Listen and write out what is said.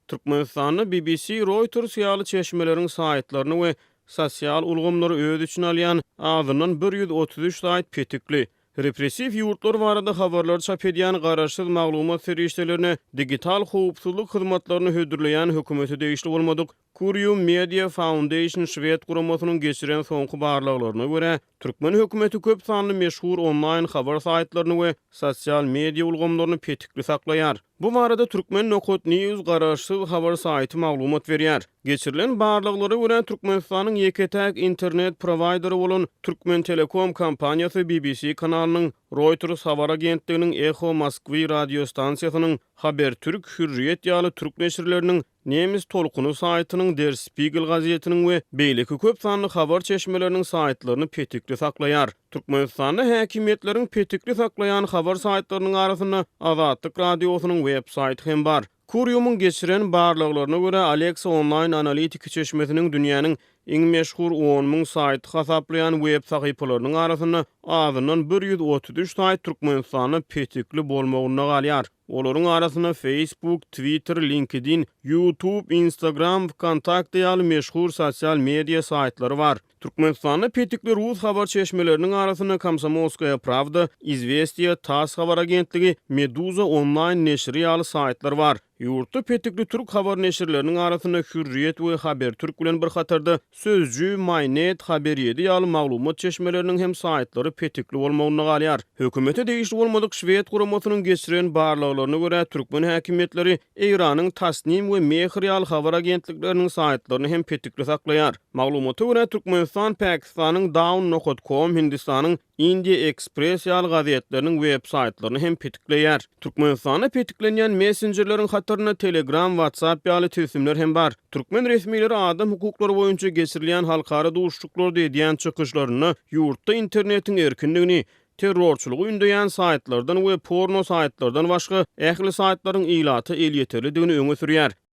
Türkmenistanda BBC, Reuters ýaly çeşmeleriň saýtlaryny we sosial ulgamlary öz içine alýan azyndan 133 saýt petikli. Repressiw ýurtlar barada habarlary çap edýän garaşsyz maglumat serişdelerine digital howpsuzlyk hyzmatlaryny hödürleýän hökümete degişli bolmadyk Curium Media Foundation şwed guramasynyň geçiren soňky barlaglaryna görä, türkmen hökümeti köp sanly meşhur onlaýn habar saýtlaryny we sosial media ulgamlaryny petikli saklaýar. Bu barada Turkmen nokat news garaşsyz habar saýty maglumat berýär. Geçirilen barlaglara görä, Türkmenistanyň ýeke-täk internet prowaýderi bolan Türkmentelekom kompaniýasy BBC kanalynyň, Reuters habar agentliginiň, Eho Moskwy radiostansiýasynyň, Habertürk, Hürriýet ýaly türk neşirleriniň, Nemes tolkuny saýtynyň, Der Spiegel gazetiniň we beýleki köp sanly habar çeşmeleriniň saýtlaryny petikli saklaýar. Türkmenistanda häkimiýetleriň petikli saklaýan habar saýtlarynyň arasynda Azatlyk Radiosynyň web saýty hem bar. Curium-yň geçiren barlaglaryna görä, Alexa onlaýn analitiki çeşmesiniň dünýäniň iň meşhur 10,000 saýty hasaplaýan web sahypalarynyň arasynda azyndan 133 saýt Türkmenistanda petikli bolmagynda galýar. Olaryň arasynda Facebook, Twitter, LinkedIn, YouTube, Instagram, Vkontakte ýaly meşhur sosial media saýtlary bar. Türkmenistanda petikli rus habar çeşmeleriniň arasynda Komsomolskaýa prawda, Izwestiýa, tass habar agentligi, Meduza onlaýn neşiri ýaly saýtlar bar. Ýurtda petikli türk habar neşirleriniň arasynda Hürriýet we Habertürk bilen bir hatarda Sözcü, MyNet, Haber ýedi ýaly maglumat çeşmeleriniň hem saýtlary petikli bolmagynda galýar. Hökümete degişli bolmadyk şwed guramasynyň geçiren barlaglaryna görä, türkmen häkimiýetleri Eýranyň Tasnim we Mehr ýaly habar agentlikleriniň saýtlaryny hem petikli saklaýar. Maglumata görä, Türkmenistan Pakistanyň Dawn nokat kom, Hindistanyň India Express ýaly gazetleriniň web saýtlaryny hem petikleýär. Türkmenistanda petiklenýän messenjerleriň hatarynda Telegram, WhatsApp ýaly tilsimler hem bar. Türkmen resmileri adam hukuklary boýunça geçirilýän halkara duşuşyklarda edýän çykyşlarynda ýurtda internetiň erkinligini, terrorçylygy ündeýän saýtlardan we porno saýtlardan başga ähli saýtlaryň ilata elýeterlidigini öňe sürýär.